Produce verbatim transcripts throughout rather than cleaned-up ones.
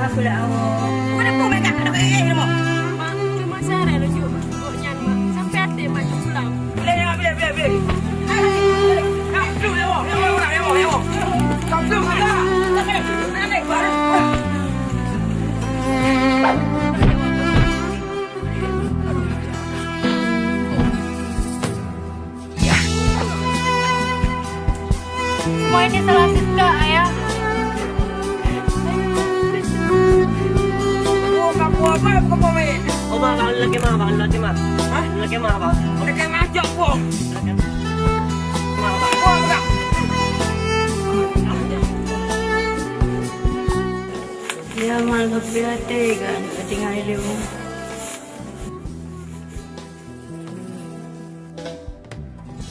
Mak, cuma sehari laju gobnyan, Mak. Sampai até, Mak, cok pulang. Semua ini salah Siska, Ayah. Oh, kamu apa? Kamu main? Oh, Bang, kalau lagi mah, Bang, lagi mah. Hah? Lagi mah, Bang. Lagi mah, jok, Bang. Lagi mah, Bang. Bang, Bang. Ya, malam berhati kan, tinggal di rumah.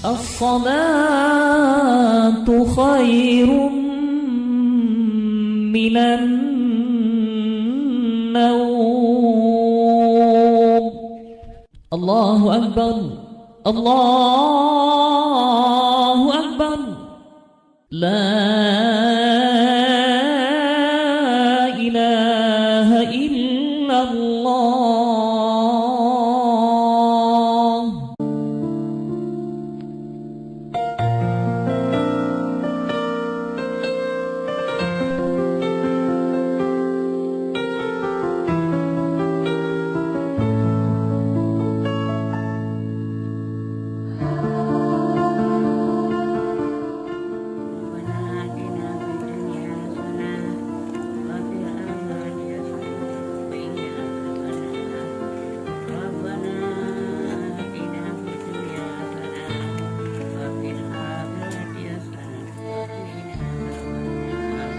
الصلاة خير من النوم. الله أكبر. الله أكبر. لا إله إلا الله. ربنا آتنا في الدنيا حسنة وفي الآخرة حسنة وقنا عذاب النار. ربنا آتنا في الدنيا حسنة وفي الآخرة حسنة وقنا عذاب النار.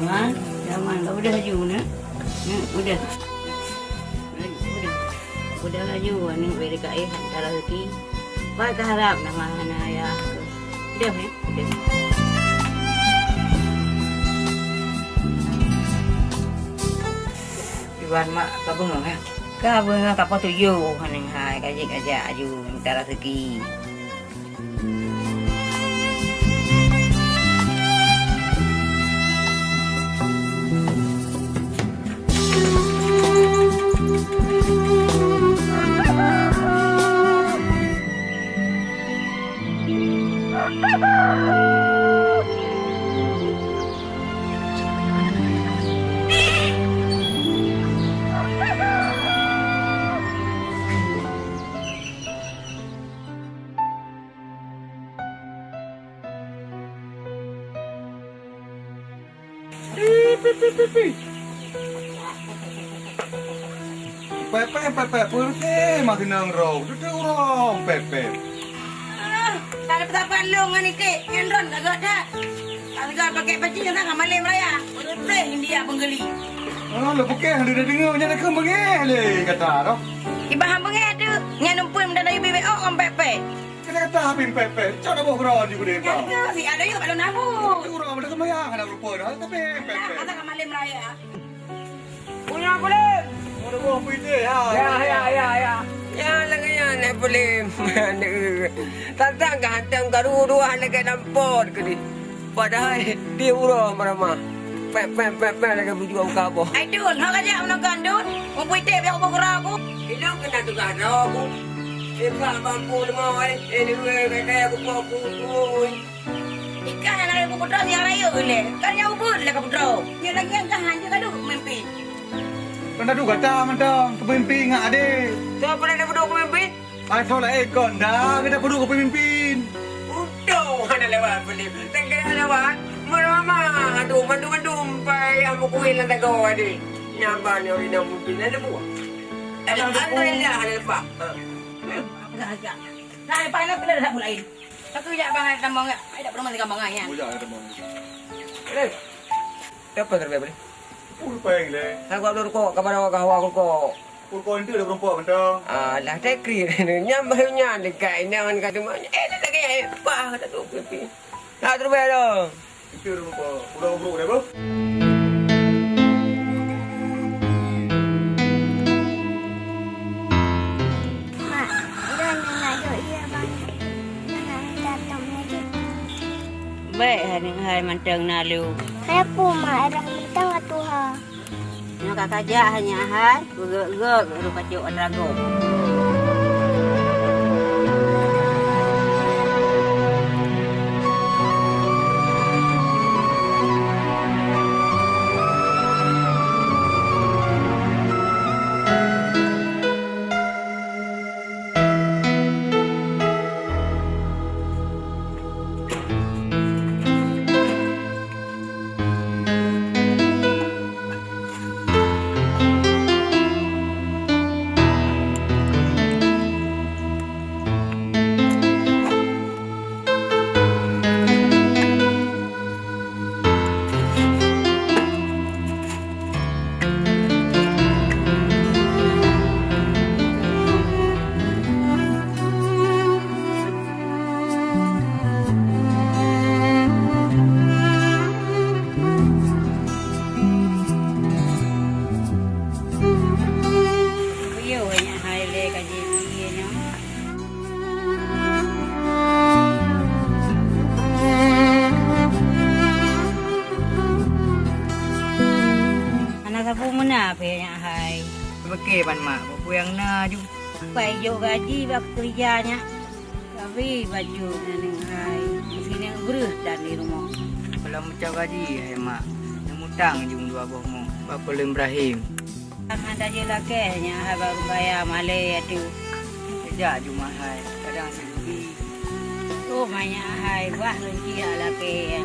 Zaman, zaman, udah laju, nak. Nak, udah. Udah laju, aneuk beri kaih antara rezeki. Pat kaharap nama hana ayah. Deuh, eh? Deuh. Iwan mak ka beungoh, eh? Ka beungoh, ka poh tujoh, aneuk hai, ka jeuet ka jak aju antara rezeki. Pepet, pepet, peureuseh mah keunong rong. Tutu urong, pepet. Ah, tak ada pesapat lôn ngon iték. Nyan ron ka gét that. Tak segar pakai peci, nyan ka malém raya. Peureuseh India penggeuli. Oh, lo bukan, hana deungoe, nyan ka beungéh lé kata roh. Ibahan beungéh tu, nyan umpun dan ayu bibek oh, om pepet. Kata-kata habis pepet, cok dah boh keudroe jih geude bang. Nyan tu, si ada yuk, kalau nabuk. Urang pada sembahyang, anak rupa dah, tapi pepet. Nah, asal ka malém raya. Punya Pulim. Ada buah putih, ha. Ya, ya, ya, ya. Ya, lagèe nyan, eh, Pulim. Tantang ka hantam karu dua lagèe lampot ke di. Padahai di uroe meurama. Pep, pep, pep, pep, lagèe bujur kaboh. Ai Dun, hok aja meunoe kan, Dun. Mupuiték biar ubah gura aku. Inong kena tugas droe aku. Sibak bampu lemah, eh. Eh, ni dua, kaya aku buat aku, ui. Ikan yang ada putra yang raya le. Kan yang ubun le ka putra. Yang lagi yang jahan je kadu mimpi. Kan dah gata mantong kepimpi ngak ade. Tu apa nak duduk kepimpi? Ai solat ikon dah kita kudu kepemimpin. Untung hana lewat Philip. Tengah lewat. Merama. Aduh, mandum-mandum pai yang mukui lantai kau ade. Nyamban yang ina mungkin ada buah. Alhamdulillah ada lepas. Ha. Agak-agak. Nah, lepas nak kena dah mulai. Aku jak bangai tambang ya. Ai dak pernah mati tambang ya. Bujak ada tambang. Boleh. Siapa terbaik boleh? Pun paling le. Aku abang rukok, kabar awak kawa rukok. Pun kau itu dah berempat benda. Alah, tekri. Nyam baru nyan dekat inang ka cuma. Eh, tak kaya Eh, pah kata tu pipi. Nak terubah dah. Itu rupa. Udah ubruk dah, bro. Mak, udah nak dok iya bang. Nak minta tong lagi. Baik, hai mantong na lu. Hai pu mak, dah minta ngatu ha. Nyoe ka kajak hai nyak hai, beugok-gok rupacok dragon. Beuyoe nyak hai lé ka jipie nyoe. Hana sapeue meunan pih nyak hai. Beuke ban mak, peue nyang na ju. Pai jok gaji bak keurija nyak. Tapi bacut nyan hai, meusineuk breuh tan di rumoh. Kalau meucok gaji hai mak, neumutang jum dua boh moh bak Polem Ibrahim. Tangan tajak lakée nyak hai baru kaya malée atu. Sejak jumah hai, kadang sibubi. Oh manyak hai, bah lôn ciyak lakée.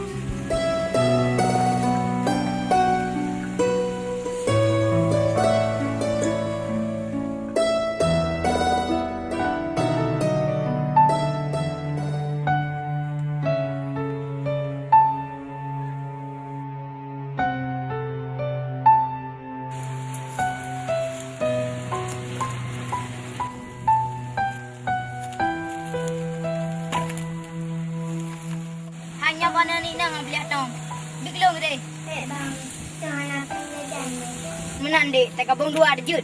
Hanya pada ni nang beli atong. Bik lông deh. Eh bang, jangan aku jajan. Meunan dek, tak kabong dua ada jut.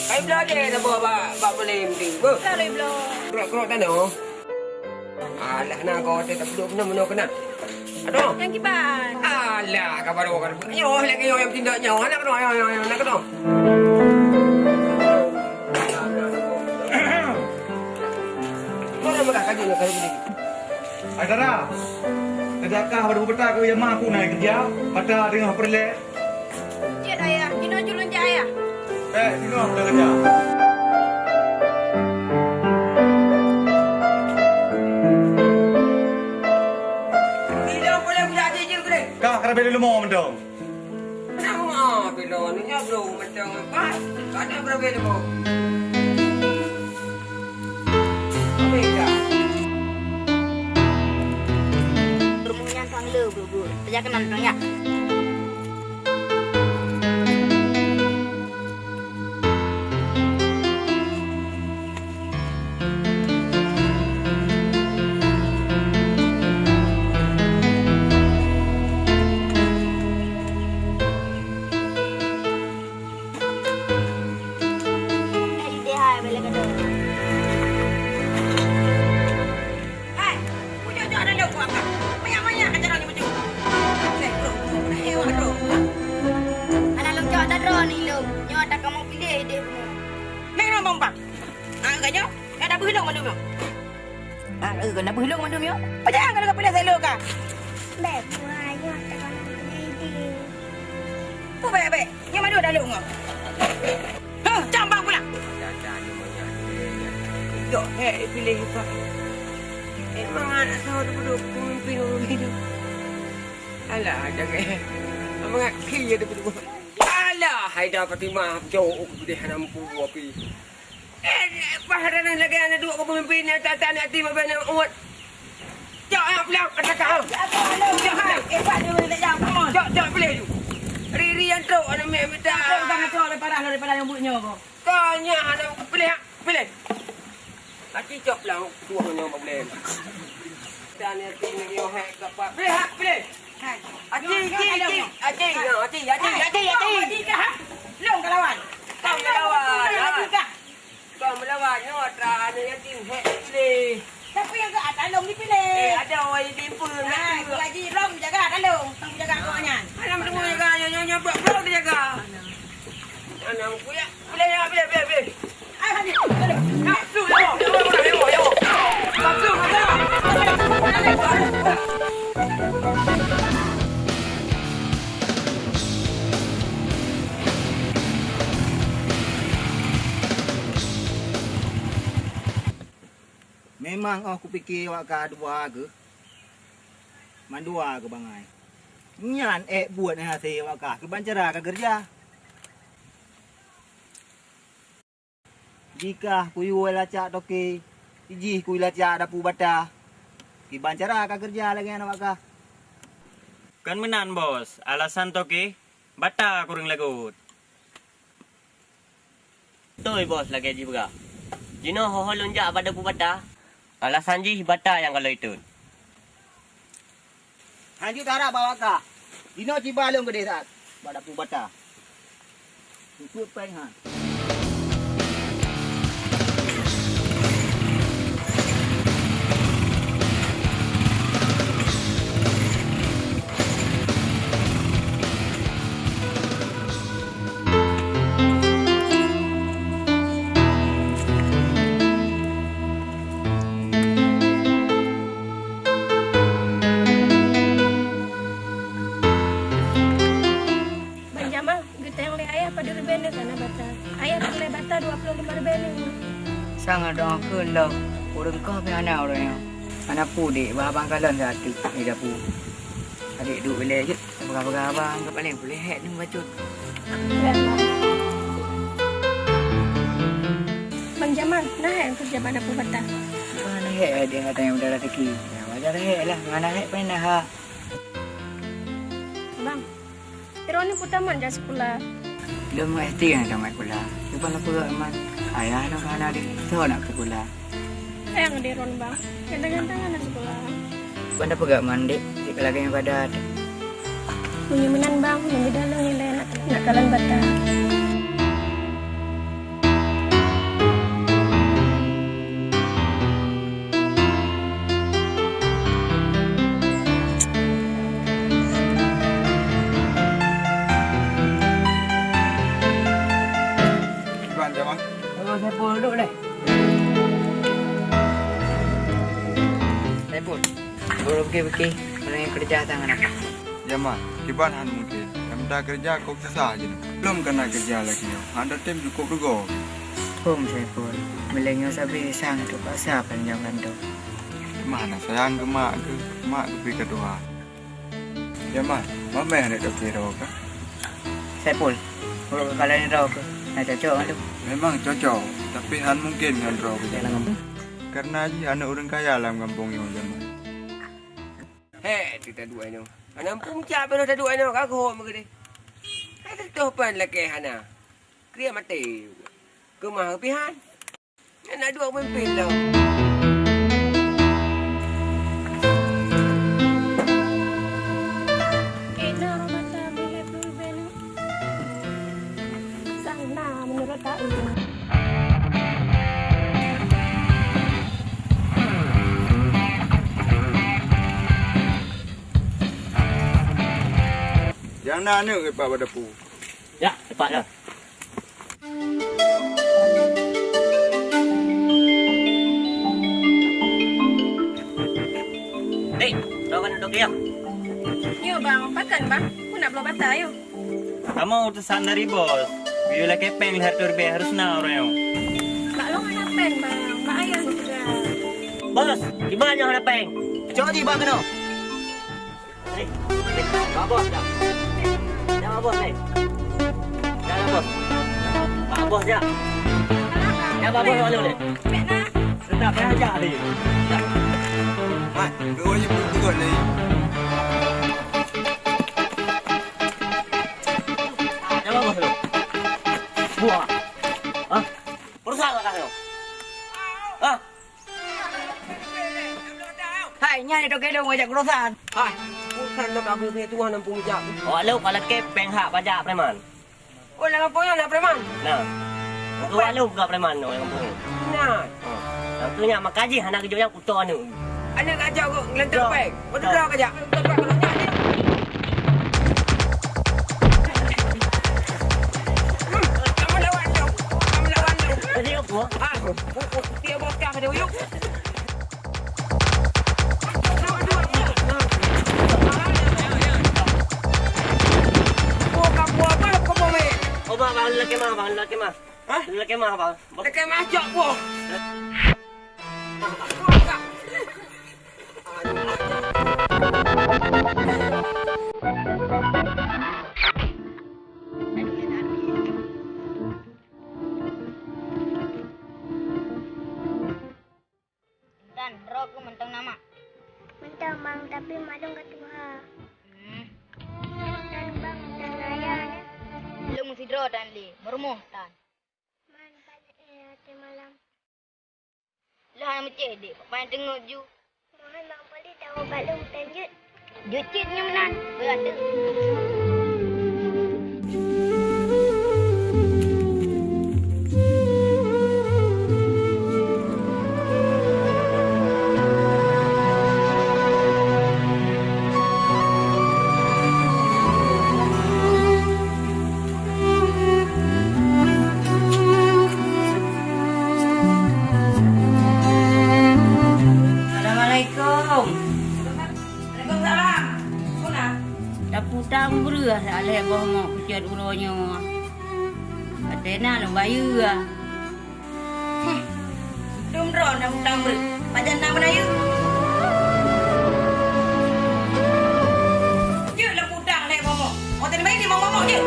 Kai bela deh saboh bak, bak boleh mending. Beuh. Kerok-kerok tanoh. Alah, na kau teuh tapeuduek keunoe meunoe keunan. Aduh. Nyang kiban. Alah, ka baru ka. Nyoe lagèe nyoe nyang tindak nyoe. Alah, keunoe, nyoe, nyoe, nyoe, na keunoe. Mana mudah kaji nak kaji ni? Ai dara. Keudakah baru beutôi keu yama aku na keureuja, mata deungoe peureulèe. Jeuet, Ayah. Jinoe culun jak, Ayah. Eh, jinoe dah kerja. Bila boleh budak jijil gede? Kah kerabeh leumo mantong. Nama bila ni nyoe belum mantong apa? Kada kerabeh leumo. Apa ya? Rumoh nyan sang le bu-bu. Kerja kenal dong ya. Jadi deh hai bela kado. Tanyoe, na dabeuh lôn mandum nyoe. Ah, eh, na dabeuh lôn mandum nyoe. Pajan ka lôn piléh selo ka. Bèk buah nyoe teuma lady. Peue bèk-bèk? Nyoe mandum dah lôn nyoe. Huh, cam bang pulang. Yok, hèk piléh ka. Emang anak sawo teupeuduek pemimpin ureueng hidup. Alah, jangan. Mangat khi ya teupeuduek. Alah, hai dah Fatimah, jauh aku deh hana mampu api. Eh, pas ada nan lagèe aneuk duek keu pemimpin nyang tata aneuk yatim abang nyang uet. Cok, ah, pulang, kata kau. Cok, pulang. Cok, cok, pilih tu. Riri yang trok aneuk meh mita. Kau jangan cok, lebih parah, lebih parah yang buat nyoe kau. Kau nya aneuk pilih, ah, pilih. Aci cok pulang, tuang nyoe boleh. Dan yatim ni, oh, hai, dapat. Pilih, ah, pilih. Aci, aci, aci, aci, aci, aci, aci, aci. Long kalawan. Long kalawan. Kau melawan nyoe atra aneuk yatim hek dipilih. Tapi nyang keu atra lôn dipilih. Eh, ada orang yatim pun. Ha, Haji Rom jaga atra lôn, tang jaga kau nyan. Alam tunggu jaga nyoe nyoe nyoe blok blok dijaga. Anak aku ya. Pilih ya, pilih, pilih, pilih. Ah, Haji. Pilih. Masuk ya. Ya, ya, ya, ya. Masuk ya. Memang óh kupike awak kah dua geuh, mandua geuh bangai. Nyan ék buet nyang hase awak kah keuban cara ka keureuja. Jikah kuyue lacak toke, jih kuyue lacak dapu bata. Kiban cara ka keureuja lagèe nyan awak kah? Kon meunan, Bos, alasan toke bata kureueng lagot. Beutôi, Bos, lagèe jipeugah. Jinoe ho-ho lôn jak bak dapu bata, alasan jih bata nyang ka lôn itot. Hanjeuet tarab bak awak kah. Jinoe ciba lôn keudeh that bak dapu bata. Peuet péng han. Bang Jamal, geutanyong lé ayah padub ribèe nyoe kana bata. Ayah peureulèe bata dua ploh limong ribèe nyoe. Sang doa keu lom, ureueng koh pih hana ureueng nyoe. Hana peue dek, bah abang kalon siat teuk di dapu. Adek duek ilèe jeuet, peugah-peugah abang, ka paleng puléh hèk nyoe bacut. Bang Jamal, na hèk keureuja bak dapu bata? Bah na hèk, adek gata nyang muda raseuki. Ya, wajar hèk lah, ngon na hèk paléng na ha. Bang, droeneuh peue tamat jak sikula? Lôn S D nyang tamat sikula. Cuba lôn peugah man, ayah lôn hana di, soe nak sikula? Sayang deh droeneuh, Bang. Ganteng-ganteng hana sikula. Ban tapeugah man, Dek, cit lagèe nyan padat. Meunyoe meunan, Bang, meunyoe lôn ilèe nak, nak kalon bata. Iban, Jamal. Oh, Saiful, duduk deh. Saiful, baru pikir-pikir, mulai kerja tangan aku. Jamal, kiban han mungkin. Nyang mita keureuja kok susah jinoe. Lom kana keureuja lagèe nyoe. Hana tem cukôp rugoe. Hom Saiful, meuleng nyoe sabe sang teupaksa panjang kantô. Teuma hana sayang keu mak keuh, mak keuh pih ka tuha. Jamal, mamèh aneuk toke droe kah? Saiful, ureueng keu kalon droe keuh, na cocok ngon lôn? Memang cocok, tapi han mungken ngon droe keuh, Jamal. Karena jih aneuk ureueng kaya lam gampông nyoe, Jamal. Hèk, teuh taduek inoe. Hana muphom cak pih taduek inoe, ka geuhom keudeh. Hai teutoh pan lakèe hana. Kriet maté. Keumah pihan. Nyan na duek peumimpin lom. Ina mata bilai pulben. Sang na meunurot taeu. Nyang na aneuk ipak bak dapu. Ya, ipak dah. Yap. Yo, Bang, pakon, Bang? Ku nak bloe bata, yo. Kamoe utosan dari bos. Yue lakée péng lhèe reutôh ribèe harôh na uroe nyoe. Bak lôn hana péng, Bang. Bak ayah lôn peugah. Bos, kiban nyoe hana péng? Cok jih bak keunoe. Eh, eh, bak bos dah. Dah bak bos, eh. Dah bak bos. Bak bos dah. Dah bak bos, lalu deh. Sudah, payah ajak tadi. Mat, kau aja pun turun lagi. Dah bak bos tu. Buah. Hah? Perusahaan lah kau. Hah? Hai, nyan itu kedong ngajak urusan. Hai, urusan lo kami punya tuan nampung jak. Awak lo kalau kepeng hak pajak preman. Oh, dalam kampung nyoe na preman? Nah. Keu walu buka preman nyoe dalam kampung. Nah. Nang tu nyak makajih aneuk geuh nyan kuto aneuk. Aneuk gajah kok ngelentang pai. Betul dah kajak. Tempat kalau nyak ni. Hmm, kamu lawan tu. Kamu lawan tu. Tadi apa? Ah, bu-, bu-, dia bocah dia uyuk. Obak, bang, lelaki mah, bang, lelaki mah. Hah? Lelaki mah, bang. Lelaki mah, cok, boh. Intan, droe keuh mantong na mak? Mantong, Bang, tapi mak lôn ka tuha. Hmm. Intan, Bang, intan ayah. Lôn meusidroe tan lé, meurumoh tan. Man, pat, eh, até malam. Lôn hana meucéh, Dek, pat teungeut ju. Mohon Bang Poli tawoe bak lôn tan jeuet. Jeuet cit nyoe meunan, beurata. Assalamualaikum. Waalaikumsalam. Peue na? Taputang breueh alèh boh mok kucot uroe nyoe. Watèe na lôn bayeue. Heh. Dum droe na utang breueh. Pajan na meunayeuk? Jeuet lôn utang lé boh mok. Watèe na bayeue limong boh mok jeuet.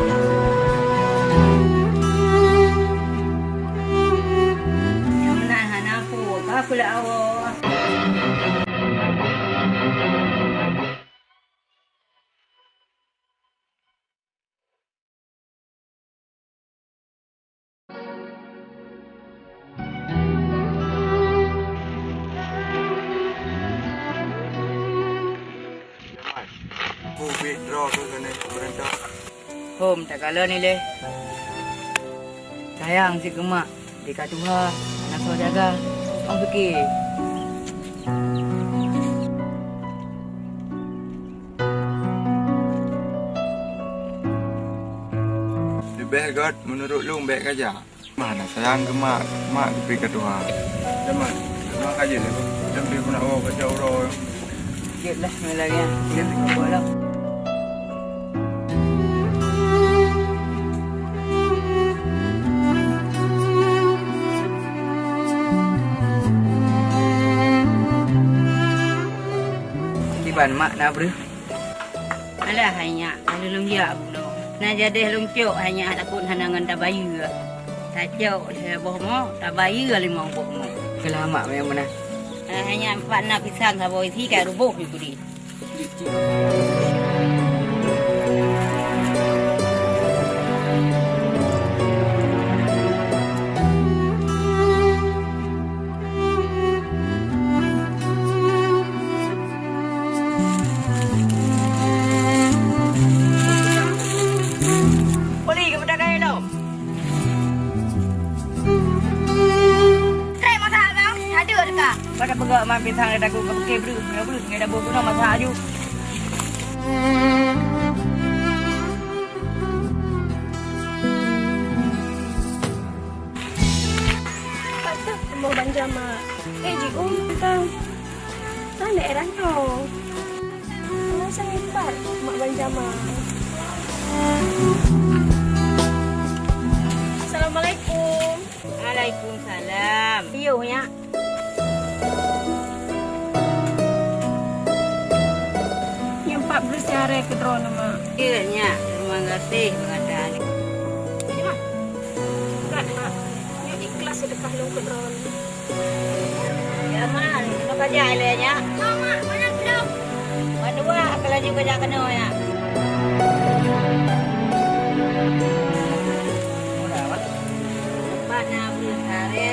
Nyang meunan hana peue ka peulak awak. Covid droe keuh keuneuk peumeurintah. Hom takalon ilèe. Sayang cit keu mak, di ka tuha, hana soe jaga. Ong pike. Leubeh gèt meunurot lôn bèk kajak. Mah na sayang keu mak, mak geupeu ka tuha. Jamal, mak ka jeuet lé. Jam dia pun nak bawa kerja uroe. Jeuet lah, malam ni. Jeuet lah, buat lah. Kiban mak na breuh. Alah hai nyak, ka lôn jak bunoe. Na jadeh lôn cok hai nyak, takot hana ngon tabayeue. Tacok lhèe boh mok, tabayeue limong boh mok. Seulamat meunan meunan. Hai nyak, pat na pisang saboh isi ka ruboh di budi. Poli, ka meudagai lom. Trek masak bang, ada dekat. Pada peugah mak pisang ada takut ke peke breuh, ke breuh, ngai dah buat guna masak aju. Patah tembok banja mak. Eh, jiôh tang. Tan daerah nyoe. Sayang hebat, Mak Ban Jamal. Assalamualaikum. Waalaikumsalam. Piôh nyak. Nyan pat bri siharé keu droeneuh, Mak. Iya nyak, terima kasih mengatakan. Ini, Mak. Berat, Mak. Nyoe ikhlas sedekah lôn keu droeneuh. Ya, Mak, terima kasih ilée nyak. Mak, Mak, mana belum? Mandua, aku laju kerja kena ya. Udah, Mak. Lepas na bri siharé.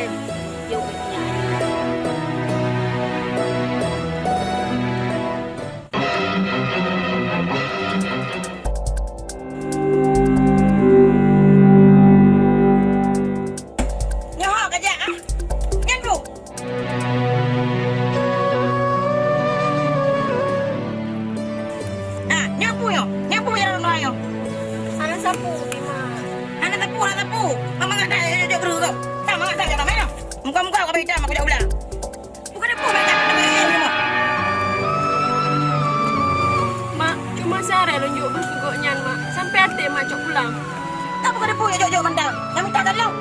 Nyoe ho ka jak, ah. Nyan bu. Ah, nyoe bu nyoe. Nyoe bu nyang dalam nyoe. Hana sapu, Bima. Hana sapu, hana sapu. Mama ngat dah, eh, eh, eh, eh, eh, eh. Tak, mama tak, tak, tak, tak, tak. Muka-muka kau beda, aku tak ulang. Bukan debu, Mak. Mak, cuma siharé lôn jok bri keu gobnyan, Mak. Sampai até Mak cok pulang. Tak bukan debu, jok-jok mantap. Nak minta tak lôn?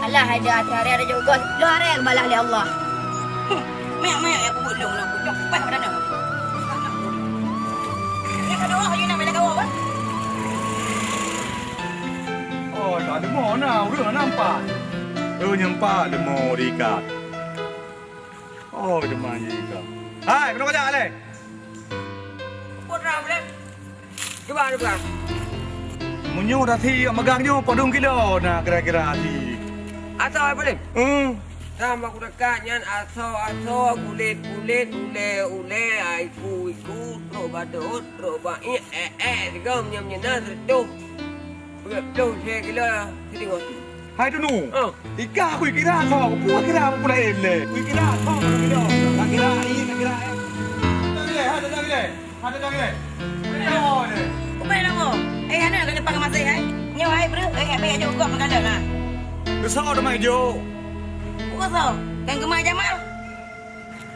Alah, hai dah, siharé ada jok gos. Lôn haré balah lé Allah. Hmm, mayak-mayak ya, kubut lôn, lôn. Jok, pah pada lôn. Yang kedua, ayo nak bela kawan, Mak. Oh, tak ada mau nak, udah nampak. Oh, nyempak ada mau diikat. Oh, deuma jih ka. Hai, keunoe kajak lé. Peue na, Blém? Cuba, cuba. Meunyoe asie megang nyoe padum kilo na kira-kira asie? Asoe, Blém? Hmm. Sama kudekat nyan asoe-asoe, kulét-kulét, ulée-ulée, iku-iku, trok bak dot, trok bak iek, ék, ék, sigom nyan, nyan na sireutoh. Peuet ploh lhèe kilo sidingoh. Hai Tunu. Oh. Ika kui kira soe, peue kira peue laén lé. Kui kira soe, peue kilo. Ka kira, iya, ka kira, eh. Tang lé, hai, tang lé. Hai, tang lé. Peue lé. Peue lé, Bo? Eh, aneuk ka leupah keu maséh, hai. Nyoe, hai, breuh, eh, abéh jak jok gob meukalon, ha. Keu soe teuma jok? Peue soe? Kan keu mak Jamal.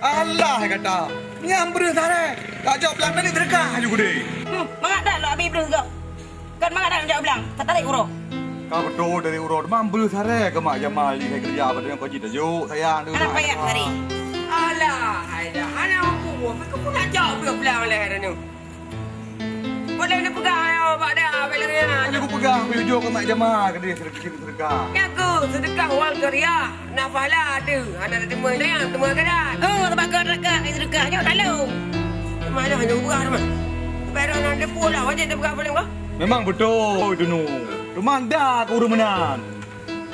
Alah, hai gata. Nyang breuh saré. Tak jok blang tadi teuka aju gudé. Hmm, mangat dah lôn abéh breuh gob. Kon mangat dah jak blang, tatarék uroe. Ka beutôi dari uroe teuma beuh saré keu mak Jamal jih hai keureuja, padahai kau jih tajok, sayang tu. Anak payah hari. Alah, hai dah. Hana mampu, tapi kau pun nak jak beuh blang lé dah nyoe. Boleh ni peugah, ayo, bak dah, bak lari, ha. Hana kupeugah, kujok keu mak Jamal, keu dia sedekah, sedekah. Nyaku, sedekah wal geuriah. Na pahala ada, hana teuma nyang teuma gadan. Oh, teuma gadan ka, eh, sedekah nyoe lalu. Teuma dah nyoe buah teuma. Baru nan debu lah, wajib teupeugah paling bah. Memang beutôi, Tunu. Teuma dah aku ureueng meunan.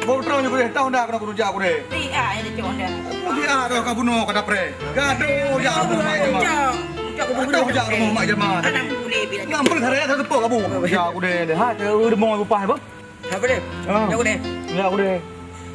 Bau terang nyoe kureh, tahu dah kena kurujak kureh. Ti, ah, yang dicok dah. Aku dia dah ka bunuh ka dapreh. Gaduh jak rumah mak Jamal. Cok, cok, gaduh jak rumah mak Jamal. Anak boleh bila. Ngampun hari ada tepuk kamu. Ya aku deh, ha, ureueng mau upah apa? Hah, boleh? Ah. Ya, boleh. Ya, boleh.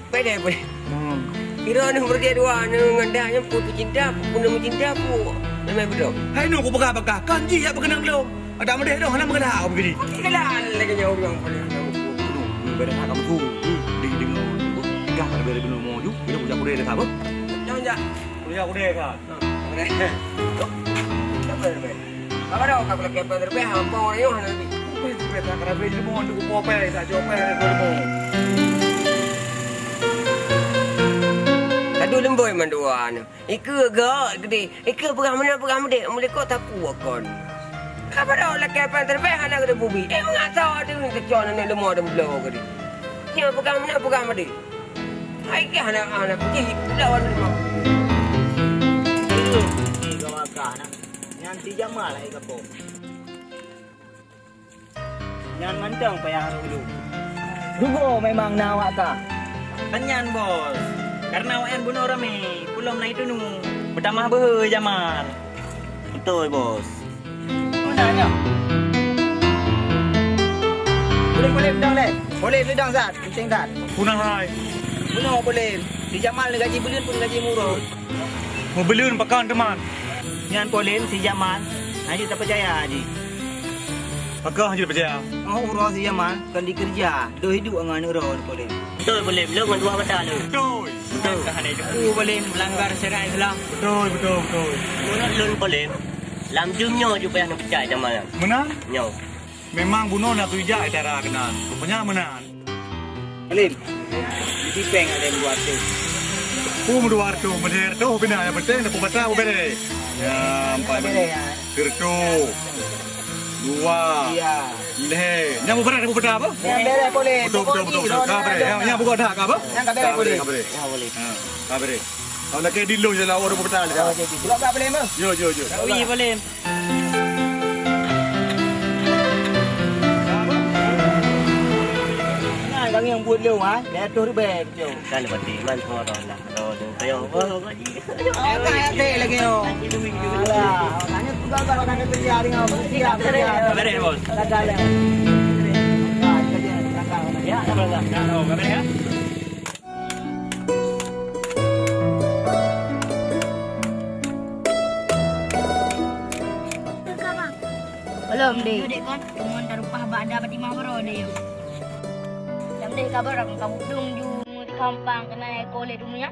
Boleh, boleh. Hmm. Kira ni berjaya dua, ni ngan dah, ni pun pecinta, pun meucinta, pun namanya betul. Hai, nu, ku peugah bakah, kan jih yak berkenan belum? Ada medeh dah, hana mengelak, aku begini. Okey, kelan lagi nyawa orang boleh ada hukum. Ni, ni, beda hak kamu tu. Hmm. Di, di, di, di, gah, ada beda, beda, mau ju, beda, beda, beda, beda, apa? Jangan, jak. Boleh, boleh, kan? Ha, boleh. Tok. Tak boleh, boleh. Apa dah, kau lagi apa terlebih, apa orang yang hana lebih? Apa yang terlebih, tak kerabih, jadi mau untuk apa, tak jawab, apa yang ada mau. Kadu lemboi mandua ni. Ikeue gak gede, ikeue peugah meunan peugah meudeh, meulikot tapu kon. Ka padahai lakée péng teubeh hana geude bubi. Eh, meungasoe ateueh ngon keucon aneuk leumo dan bloe gede. Nyoe peugah meunan peugah meudeh. Hai keu aneuk-aneuk pih pula wan leumo. Nyan si Jamal hai gapo. Nyan mantong payah rhulu. Dugo memang na awak ka. Kan nyan, Bos. Karena awak nyan bunoe ramé, peulom na itunu. Beutamah beuhe Jamal. Beutôi, Bos. Meunan nyoe. Polém, polém, dong lé. Polém, dong, Zat. Penting that. Puna hai. Bunoe polém. Si Jamal ni gaji buleuen pun gaji murah. Meubuleuen pakon teuma. Nyan polém si Jamal. Hana jeuet tapeucaya jih. Pakon hana jeuet tapeucaya? Oh, uroe si Jamal kon dikeureuja. Deuh hidup ngon uroe polém. Beutôi polém, lôn ngon dua mata lôn. Beutôi. Beutôi. Ka hana jeuet. Oh, polém melanggar syariat Islam. Beutôi, beutôi, beutôi. Menurut lôn polém, Lam jeuem nyoe ju payah neupeucaya jamal nyan. Meunan? Nyoe. Memang bunoe na tujak cara keunan. Rupanya meunan. Salim, di péng ada yang buat tu. Pun dua ratus, bener tu, bina yang penting dah pun batal, boleh. Ya, empat belas. Seratus. Dua. Iya. Leh. Nyang berat, berat apa? Yang beres boleh. Betul, betul, betul, betul. Ka beres. Yang, yang buka dah, ka apa? Yang ka beres boleh. Ka beres. Ya, boleh. Ha, ka beres. Kalau lagi di lu je lah, orang betul. Oh, jadi. Buka boleh, mah? Yo, yo, yo. Ui, boleh. Nah, kami yang buat lu, ha? Dia tu ribet, tu. Kan berarti man orang lah. Kalau dia tayang apa, kau ji. Otak até lagi, oh. Alah, maknanya tu gagal, orang kata dia, dia, dia, dia. Beres, bos. Gagal, ya. Ya, dah berangkat. Dah, oh, beres, ya. Belum, Dek. Dek, kon, cuma tarupah bak ada peti mah baru, Dek. Jam deh kabar aku kabut dong ju di kampung kena ekor lé dunia.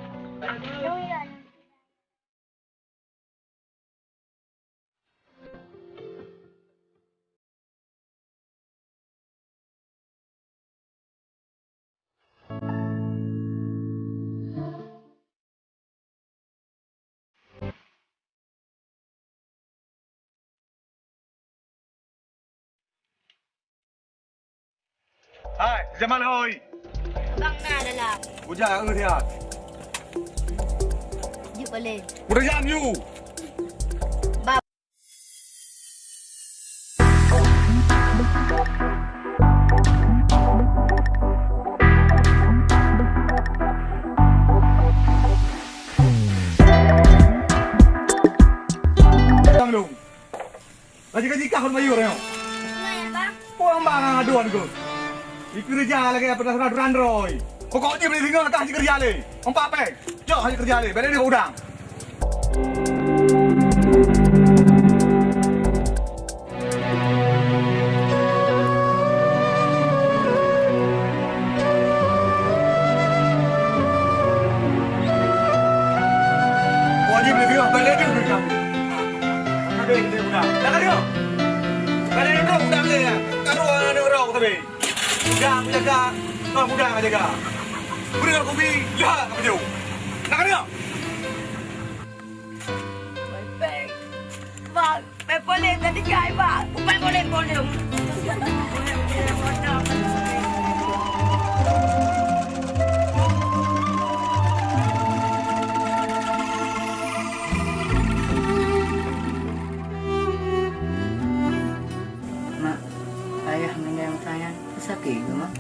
Hai, Jamal hoi. Bang na dalam. Bujang, eh, dia. Jep balik. Udah jam you. Bab. Bang Long. Laju ka jikah kon mayuh nyoe. Nyoe, Bang. Puang bang aduan ku. Dikeureuja lagèe apa dah ran roi. Pokok jih beli singoh kah dikeureuja lé. Empat pèng. Cok hana keureuja lé. Bèk lé udang. Pokok jih beli singoh bèk lé udang. Sabe udang. Dah ka deungoe? Ka deungoe udang lé, ya? Ka dua aneuk rau sabe. Udang jaga, kau udang jaga. Beri aku bi, dah ka pajôh. Dah ka deungoe? Bang, pèng polem tadi kai, Bang. Pèng polem, polem. Mak, ayah meuninggai masa nyan sakét keu, Mak?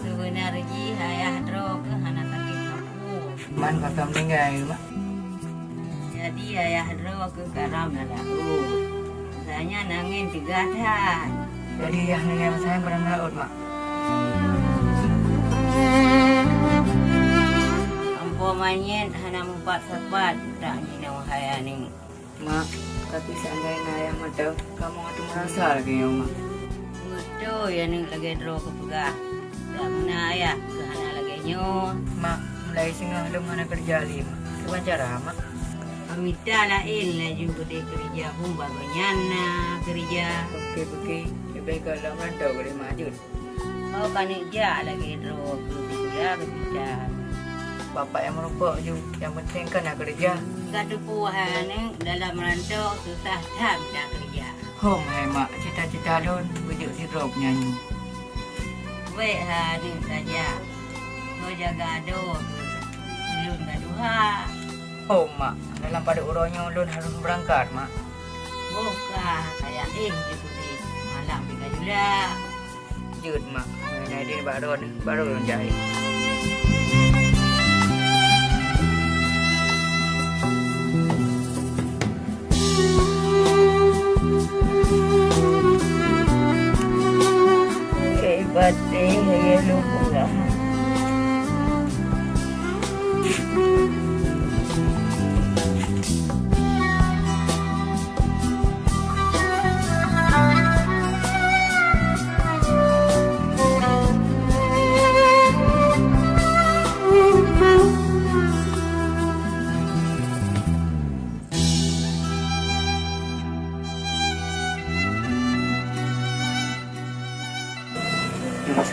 Seubeuna jih ayah droe keuh hana sakét sapeue. Man ka ka meuninggai, Mak? Jadi ayah droe keuh karam na laôt. Masa nyan angén teuga that. Jadi ayah meuninggai masa nyan karam na laôt, Mak? Ampo manyét hana meupat sapat utak jinoe hai aneuk. Mak, tapi seandainya ayah mantong, kamoe hana meurasa lagèe nyoe, Mak. Beutôi aneuk lagèe droe keupeugah. Dak meunan ayah keuh hana lagèe nyoe. Mak, mulai singoh lôn hana keureuja lé, Mak. Kiban cara, Mak? Peumita laén laju keudeh keureuja, hom bak gobnyan na keureuja. Oke, oke. Leubeh gata lôn rantau keudeh, Mak, jeuet. Oh, ka neuk jak lagèe droe keu sikulah keu kita. Bapak nyang meurumpok ju, nyang penting kan na keureuja. Ka teupeu hai aneuk dalam rantau susah that mita keureuja. Hom hai mak, cita-cita lôn beujeuet sidroe penyanyi. Wék hai aneuk tajak, keu jaga adoe keu ulôn ka tuha. Hom mak, dalam padub uroe nyoe lôn harôh beurangkat mak. Boh ka kaya éh jipeuléh, malam pih ka julak. Jeuet mak, meunyoe nyan idin bak droeneuh, barô lôn jahé. Keu baté lôn pulang.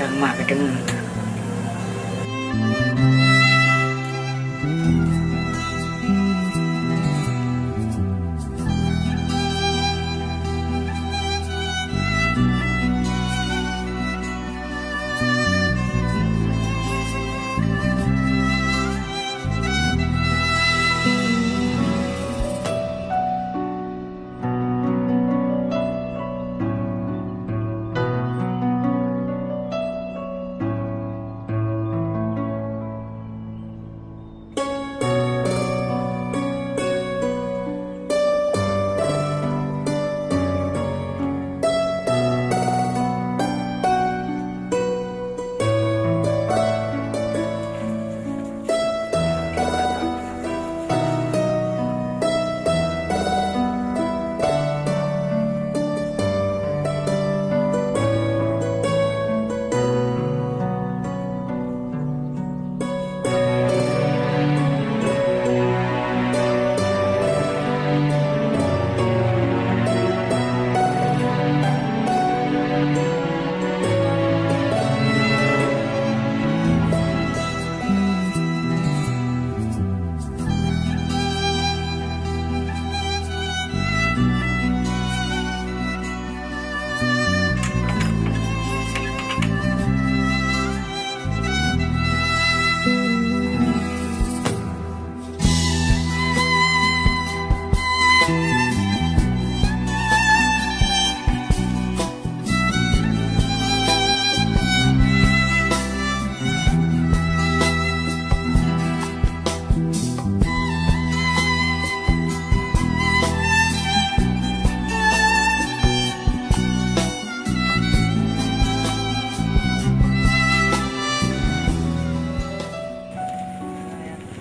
Mak ka deungoe.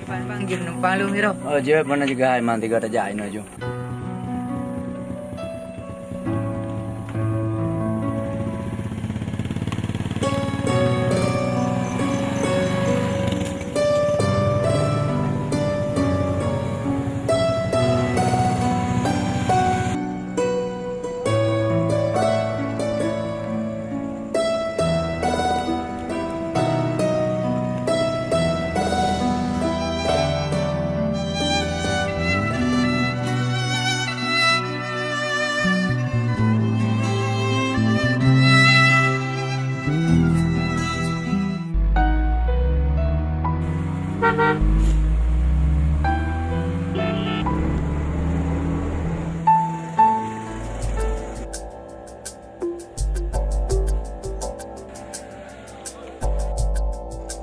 Bang, bang, jeuet numpang lôn sidroe. Oh, jeuet, meunan juga hai, man tiga tajak inoe ju.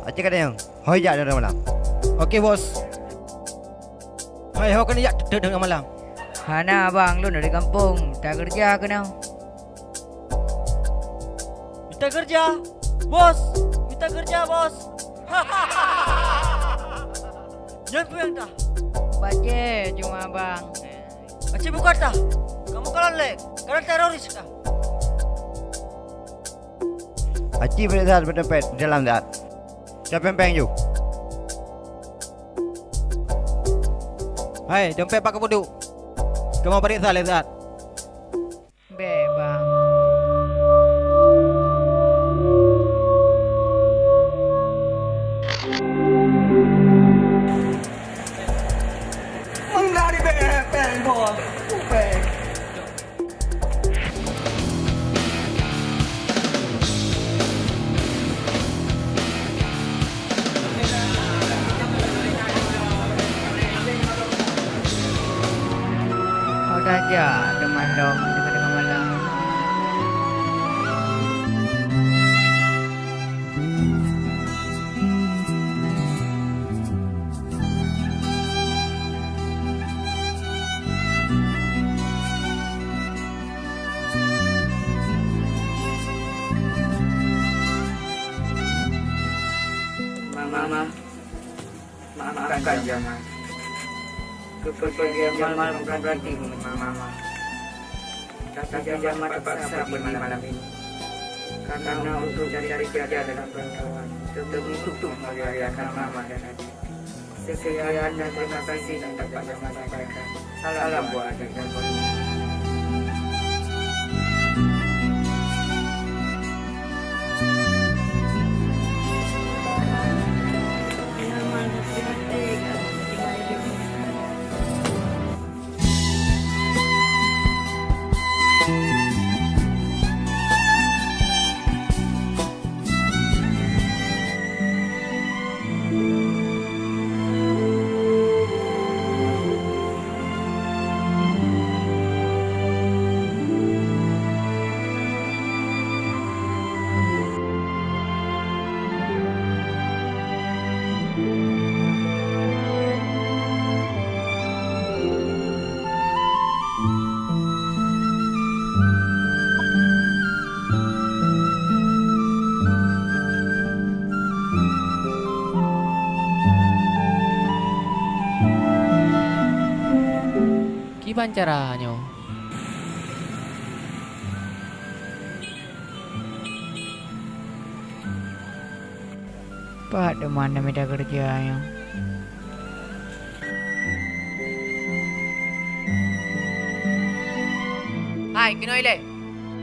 Aceh kadang, hoi jak dari malam. Oke, bos. Hai, ho keuneuk jak teuk-teuk malam. Hana, abang, lôn dari gampông, mita keureuja keunoe. Mita keureuja? Bos, mita keureuja, bos. Nyan peue nyang tah? Bajée cuma, abang. Aci bukan tah. Kamu kalon lé, kadang teroris kah? Aci bri that beudompet di dalam that. Siapa péng-péng ju? Hai, dompet bak keupeue duek? Kamoe pareksa lé saat. Bék, bang. Meunan di bék, péng, bos. Péng. Ho tajak teuma lom teungoh-teungoh malam. Mama, maafkan Jamal. Kepergian Jamal bukan berarti membenci Mama. Tapi Jamal terpaksa pergi malam ini. Karena untuk cari kerja dalam perantauan, demi untuk membahagiakan Mama dan adik. Sekian dan terima kasih yang dapat saya sampaikan. Salam buat adik dan keluarga. Ban cara nyoe. Pat teuma na mita keureuja nyoe? Hai, keunoe ilée!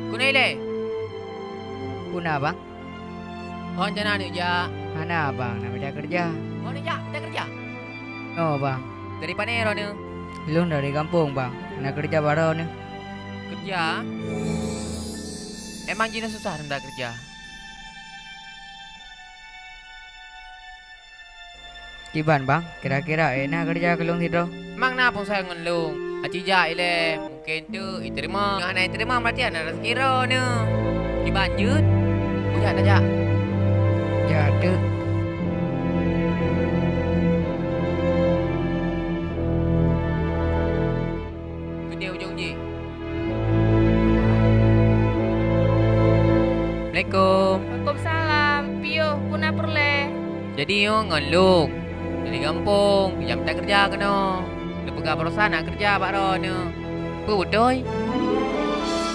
Keunoe ilée! Peue na, Bang? Ho rencana neujak? Hana, Bang, na mita keureuja. Ho neujak mita keureuja? Oh, Bang. Dari pane droeneuh? Lôn dari gampông, Bang. Na keureuja bak droeneuh. Keureuja? Emang jinoe susah neumita keureuja? Kiban, Bang, kira-kira, eh, na keureuja keu lôn sidroe? Mang na peue ngon lôn. Aci jak ilée, mungken teuk jiteurimong. Nyoe hana jiteurimong, berarti hana rezeki droeneuh. Kiban jeuet? Kujak tajak. Jak teuk. Keudeh ujong jih. Assalamualaikum. Waalaikumsalam. Piôh, peue na peureulée? Jadi nyoe ngon lôn. Dari gampông, pijak mita keureuja keunoe. Neupeugah barosan na keureuja bak droeneuh. Peue beutôi?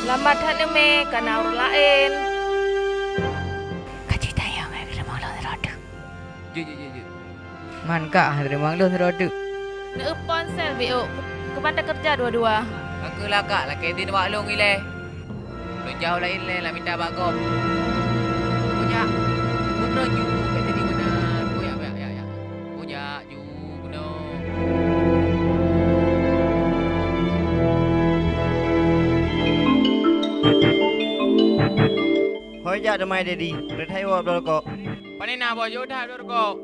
Lambat that neumé, ka na ureuëng laén. Ka cit tanyong, eh, keuneuk lôn sidroe teuk. Jeuet, jeuet, jeuet, jeuet. Man ka, ah, teurimong lôn sidroe teuk. Neueu ponsel, Biuk. Keuban takeureuja dua-dua. Ka keuh lakak, lakée deuh bak lôn ilée. Lôn jauh laén lé, lam mita bak gob. Kujak. Putroe ju, bèk jadi meunan. Kujak, kujak, kujak, kujak. Kujak ju keunoe. Hôi jak teumai Dedi, rot hai woe bloe rukok. Pane na boh jeuet that bloe rukok?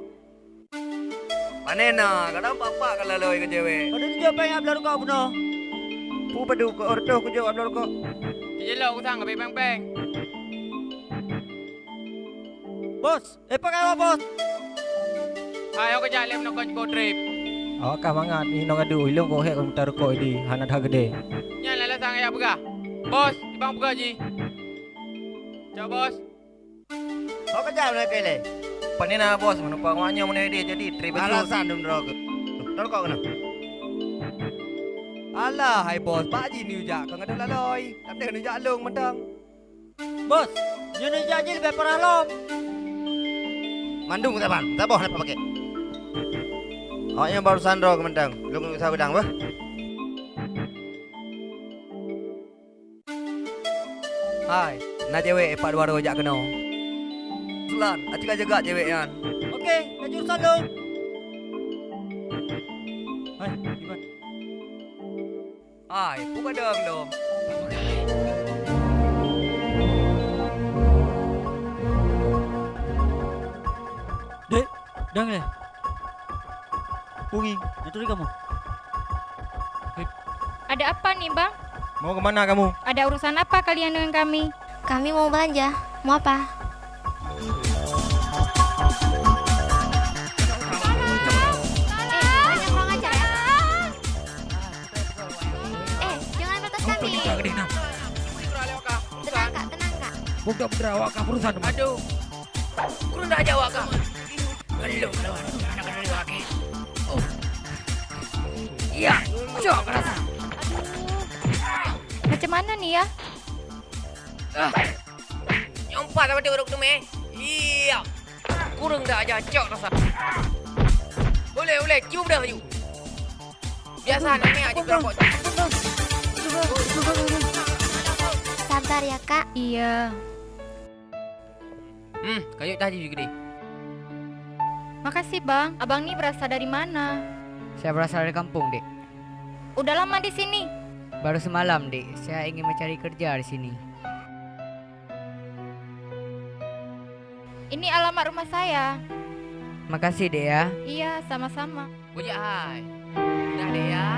Pane na, kadang pak-pak ka lalôi keu cewek. Padum jeuet péng bloe rukok bunoe? Peue padum keu ortoh kujok bloe rukok? Jijilok usang ka péng-péng. Bos, eh, pakai apa, Bos? Hai, awak kejak lem nongkon ko trip. Awak kah mangat, inong adu, ilong ko hek mita rukok di, hana dah gede. Nyan lah sang ayah peugah. Bos, ibang peugah ji. Cok, Bos. Awak kejak mana kele? Pane na, Bos, menumpang awak nyoe meunai deh, jadi trip betul. Alasan dum droe ke. Rukok kena. Alah, hai Bos, bak ji ni ujak, kau ngadep laloi. Tak ada ni jak long mentang. Bos, nyoe neujak jih leubeh parah lom. Mandum saban, saboh na pakai. Awak nyan barusan droe keumeudang, lôn usah beudang beuh. Hai, na cewek pat dua droe jak keunoe. Sulan, aci ka jaga cewek nyan. Oke, ka jeuet urusan lôn. Hai, Iban. Hai, peue gadang lom? Dek, dang lé. Pungi, nyang turi kamu. Ada apa nih, Bang? Mau ke mana kamu? Ada urusan apa kalian dengan kami? Kami mau belanja. Mau apa? Eh, jangan kurang ajar ya. Eh, jangan protes kami. Tenang, Kak, tenang, Kak. Budak-budak awak, Kak, urusan. Aduh. Kurang dah ajak awak, Kak. Belum lawan anak dari laki. Oh. Iya, cok rasa. Aduh. Macam mana nih ya? Ah. Nyompat sama tu duduk tu meh. Iya. Kurang dah ajar cok rasa. Boleh, boleh. Cium dah maju. Biasa anak ni aja kerokok. Sabar ya, Kak. Iya. Hmm, kayu tadi juga deh. Makasih, Bang. Abang ni berasal dari mana? Saya berasal dari kampung, Dek. Udah lama di sini? Baru semalam, Dek. Saya ingin mencari kerja di sini. Ini alamat rumah saya. Makasih, Dek, ya. Iya, sama-sama. Bujak hai. Dah, Dek, ya.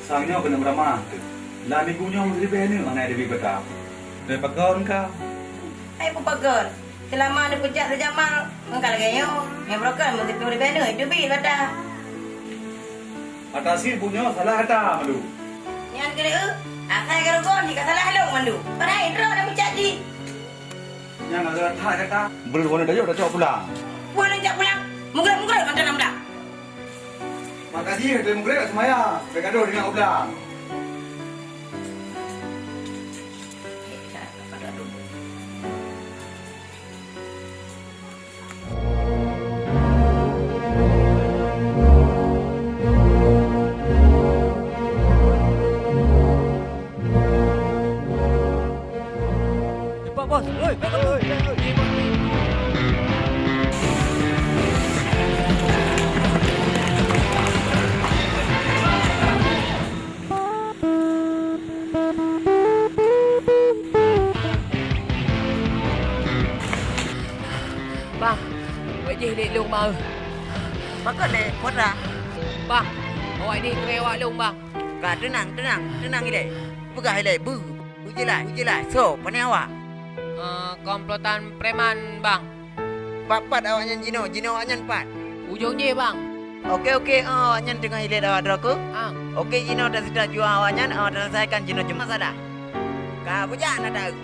Sang nyoe keuneuk meuramah. Lam minggu nyoe meuseuti bèe aneuk hana teubiet bak ta. Bèk pakon ka. Hai peue pakon. Seulama neupeujak si Jamal, engka lagèe nyoe. Nyang barokon meuseuti leubeh nyoe teubiet bak ta. Ata sie buet nyoe salah ata mandum. Nyan keuneuk, asai ka rugoe jih ka salah lôn mandum. Padahai droe na peucat jih. That kata, beureueh waneueng tajok tacok pulang. Waneueng jak pulang? Meugreb-meugreb mantong lam blang. Makajih, lheueh meugreb seumaya, bèk gadoh deungon u blang. Cepat, Bos. Oi, pegang, oi. Bang, wajéh lé lôn, Bang. Pakon lé, Putra? Bang, awak nyoe keureuh awak lôn, Bang. Ka, teunang, teunang, teunang ilèe. Peugah ilèe, beu, beu jeulaih, beu jeulaih. Soe, pane awak? Eh, komplotan preman, Bang. Pat-pat awaknyan jinoe, jinoe awaknyan pat? Ujong jih, Bang. Oke, oke, oh, awaknyan teungoh ilèe awak droe keuh? Ah. Oke, jinoe taseutôt jua awaknyan, oh, taselesaikan jinoe cuma salah. Ka beujak na taeu.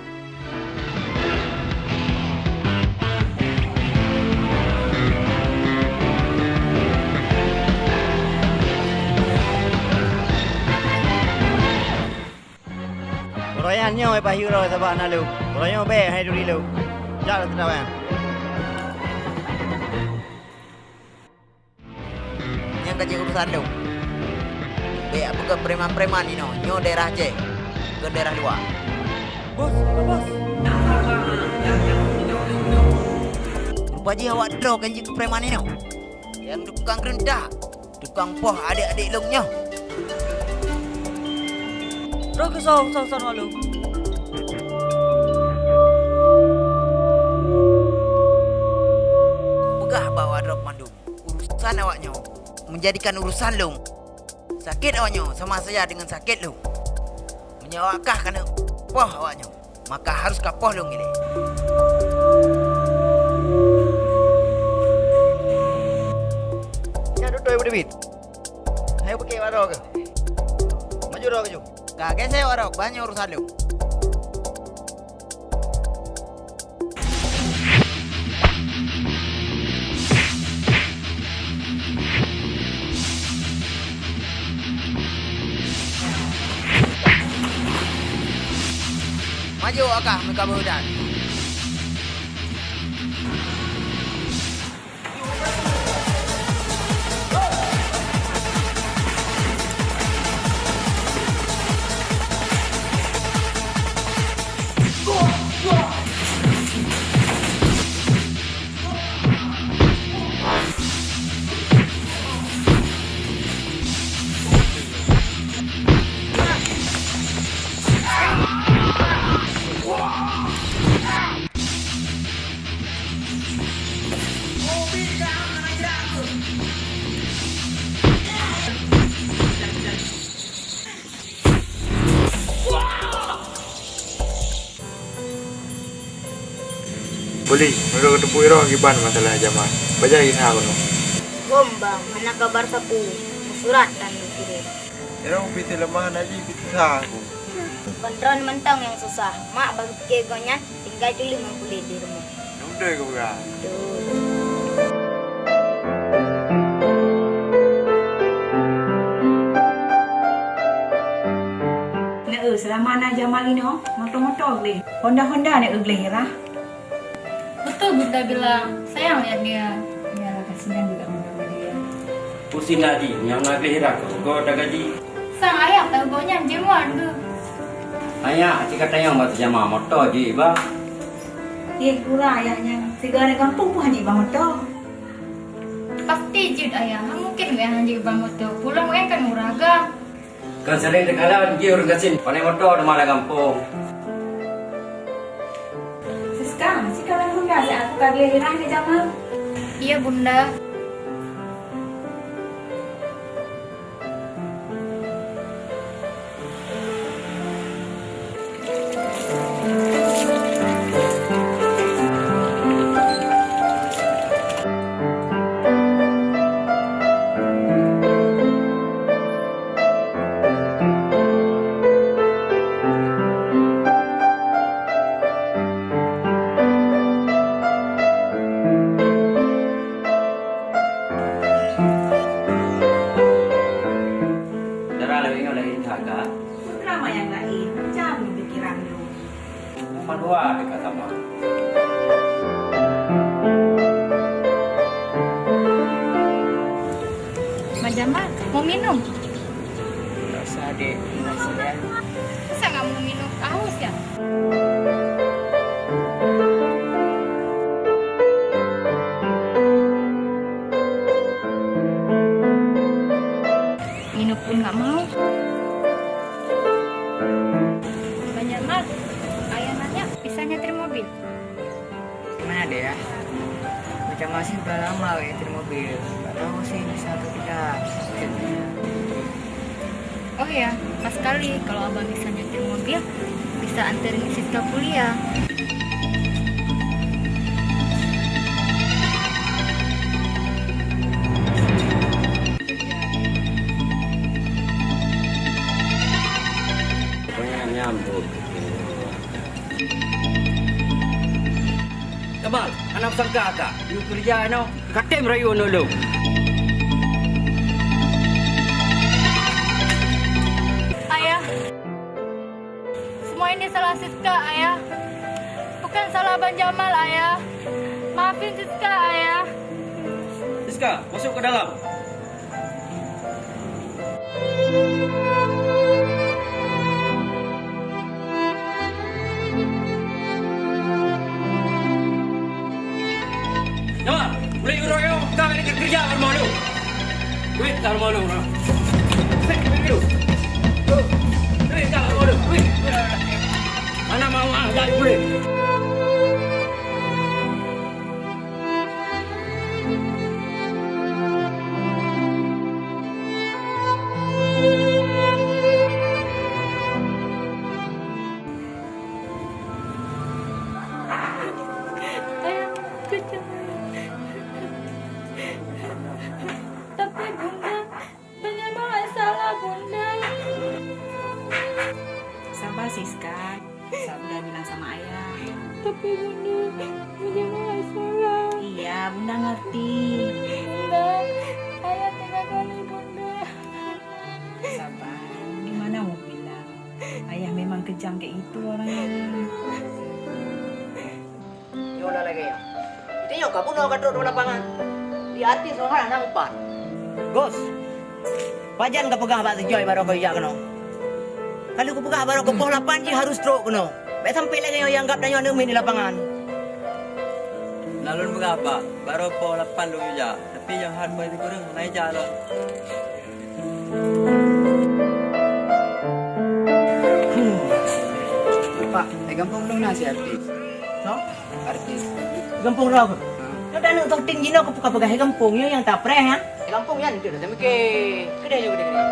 Uroe nyoe, eh, pahi uroe sabak na lôn. Uroe nyoe bèk hai turi lôn. Jak lôn seudawang. Nyan ka jeuet urusan lôn. Bèk peugah preman-preman inoe, nyoe daerah Aceh, kon daerah luwa. Bos, apa, Bos? Rupa jih awak droe kon jeuet keu preman inoe. Nyang tukang reuntah, tukang poh adék-adék lôn nyoe. Droe keusoe, soe-soe lôn. Peugah bak awak droe mandum. Urusan awak nyoe menjadikan urusan lôn. Sakét awak nyoe sama saja deungon sakét lôn. Meunyoe awak kah keuneuk poh awak nyoe, maka harôh kapoh lôn ilèe. Nyan beutôi beuteubiet. Hai bukét awak droe keuh. Maju droe keuh jom. Ka geusék awak droe, ban nyoe urusan lôn. Maju, Akah, meukabu dan. Boleh, meunurot keuteupue droe kiban masalah Jamal. Pajan gisa keunoe? Hom, Bang, hana kabar sapeue. Meusurat tan geukirém. Droe pih teuleumah na jih pih susah aku. Kon droe mantong nyang susah. Mak bak geupike gobnyan tinggai tuléh ngon kulét di rumoh. Nyoe beutôi keu peugah. Beutôi. Neu, seulama na Jamal inoe, moto-moto gleh. Honda-honda neu gleh, Hira. Beutôi Bunda bilang, sayang lihat dia. Yalah, kasihan juga Bunda sama dia. Pusing tadi, nyang na gleh Hira keu goe tagaji. Sang ayah tahu gobnyan jeumuan tu. Ayah, aci ka tanyong bak si Jamal moto jih iba. Yeh, gura ayah nyan. Sigoe aneuk gampông pun hana iba moto. Pasti jeuet ayah, hana mungken gobnyan hana jeuet iba moto. Pulang gobnyan kan ureueng agam. Kan sering teukalon jih ureueng gasien, pane moto teuma lam gampông. Siska, sikalon Bunda, siat aku ka gleh Hira ngon Jamal. Iya, Bunda. Mandua dekat sama. Bang Jamal, mau minum? Tak usah, Dek. Terima kasih, ya. Masa nggak mau minum? Haus, ya? Minum pun nggak mau. Bang Jamal, ayah nanya bisa nyetir mobil. Gimana deh ya? Macam masih udah lama ya nyetir mobil. Nggak tahu sih bisa atau tidak. Oh ya, pas sekali kalau abang bisa nyetir mobil, bisa anterin Siska kuliah. Pokoknya nyambut. Kamal, hana sangka ka. Yue keureuja inoe, ka tem rayeuk aneuk lôn. Ayah, semua ini salah Siska, Ayah. Bukan salah Bang Jamal, Ayah. Maafin Siska, Ayah. Siska, masuk ke dalam. Nyoe, mulai uroe nyoe, ka lagèe keureuja lam rumoh lôn. Duit lam rumoh lôn, nah. Duit, duit, duit. Duit lam rumoh lôn, duit. Mana mau ah, jadi duit. Ayah, cucu. Tapi Bunda, Bunda memang salah, Bunda. Sabar, Siska. Sa-, Bunda bilang sama Ayah. Tapi Bunda, Bunda memang salah. Iya, Bunda ngerti. Bunda, Ayah tega kali, Bunda. Sabar, gimana mau bilang? Ayah memang kejam kayak itu orangnya. Yoh lah lagèe nyan. Tanyoe ka bunoe ka trok di lapangan. Di artis nyoe hana upah. Bos, pajan ka peugah bak si Joy barô ka jak keunoe? Ka lheueh kupeugah barô keu poh lapan jih harus trok keunoe. Bèk sampai lagèe nyoe anggap tanyoe aneuk miet di lapangan. Nah, lôn peugah, Pak, barô poh lapan lôn jak. Tapi nyang hat poh sikureueng hana jak lôn. Pak, di gampông lôn na si artis. Soe? Artis. Gampông droe keuh? Ha. Nyoe aneuk syuting jinoe keuh peugah-peugah di gampông nyoe nyang tapreh, ha? Di gampông nyan tu dah mike. Keudeh nyoe keudeh, keudeh.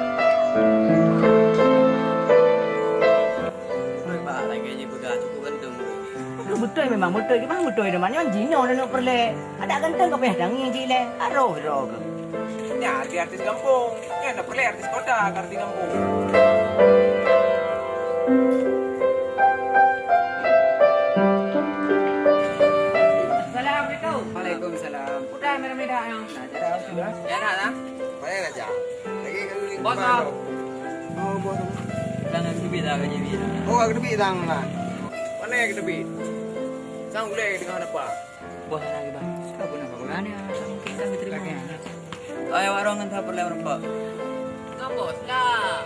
Oi, Pak, lagèe nyoe peugah cukup ganteng. Beutôi memang beutôi, memang beutôi teuma nyoe jinoe aneuk peureulèe. Adak ganteng ka payah tangieng cit lé, harôh droe keuh. Nyan artis-artis gampông, nyan na peureulèe artis kota ka artis gampông. Assalamualaikum. Waalaikumsalam. Udah merah-merah yang. Nah, jadi harus juga. Ya, nak, nak. Payah aja. Lagi kali ni. Bos, ah. Oh, bos. Jangan kebit dah, gaji bit. Oh, kebit dah, nak. Mana yang kebit? Sang ulai dengan apa? Bos hana geuba. Ka beuna ka beurani, mungkin ka geuteurimong. Ai, warong ngon that peureulèe meurumpok. Ngon bos lah.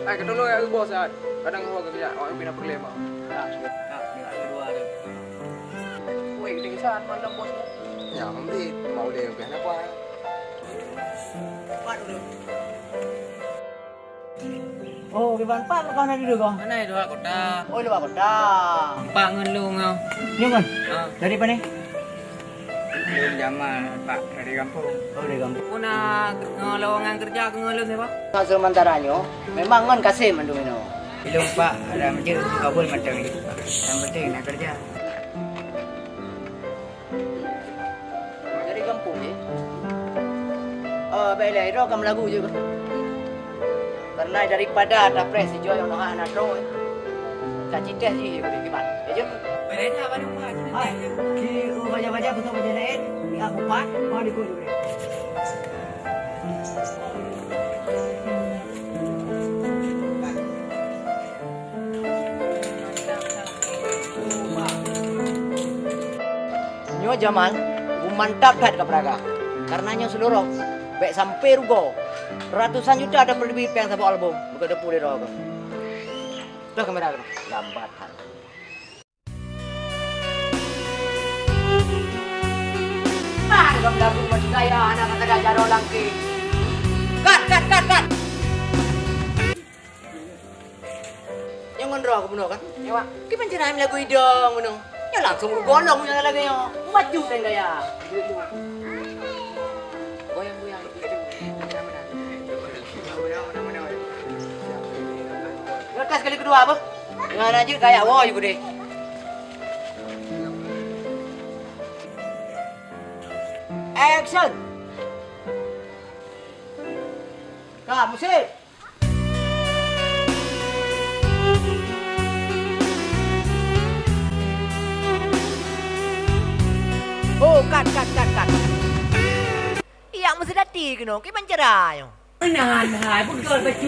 Ai, keutulông ya bos, ai. Kadang awak kerja, awak pina peureulèe mah. Nah, nah, nah, kedua tu. Weh, kita kisah malam bos. Ya, ambil mau dia lebih apa? Cepat dulu. Oh, kiban Pak kau na di kau? Mana di luar kota? Oh, luar kota. Pak ngon lu ngau. Nyo kan? Ha. Dari mana? Belum zaman, Pak, dari kampung. Oh, dari kampung. Puna lowongan kerja ke ngon lu siapa? Sementara nyo, memang ngon Kasim mandum ino. Belum, Pak, ada macam kabul macam ni, Pak. Yang penting nak kerja. Dari gampông jih. Oh, bèk lé, droe ka meulagu jih. Karena daripada tapreh si Joy, ono hana droe. Ka citeh jih, beri kiban. Ya, jom. Bèk lé, dah, baru buat. Hai, di, uh, baja-baja, bukan baja lain. Di aku pat, mau di kulit. Nyoe Jamal, mantap that ka peuraga. Karena nyoe seulurôh, bèk sampai rugoe. Ratusan juta tapeubri péng saboh album, beuka teupeu lé droe keuh. Toh kamera keunoe, lambat that. Ah, dalam lagu macam gaya anak kata jaroe langkah. Cut, cut, cut, cut. Nyang ngon droe keuh bunoe kan? Ya, Mak. Kiban cara lagu idong bunoe. Nyoe langsung golong nyang lagèe nyoe. Maju dan gaya. Goyang-goyang. Nyoe tes kali kedua apa? Dengan aja kayak wow juga deh. Action. Ka, musik. Oh, cut, cut, cut, cut. Yak meuseudati keunoe, kiban cara nyoe. Meunan hai, beugöt bacut.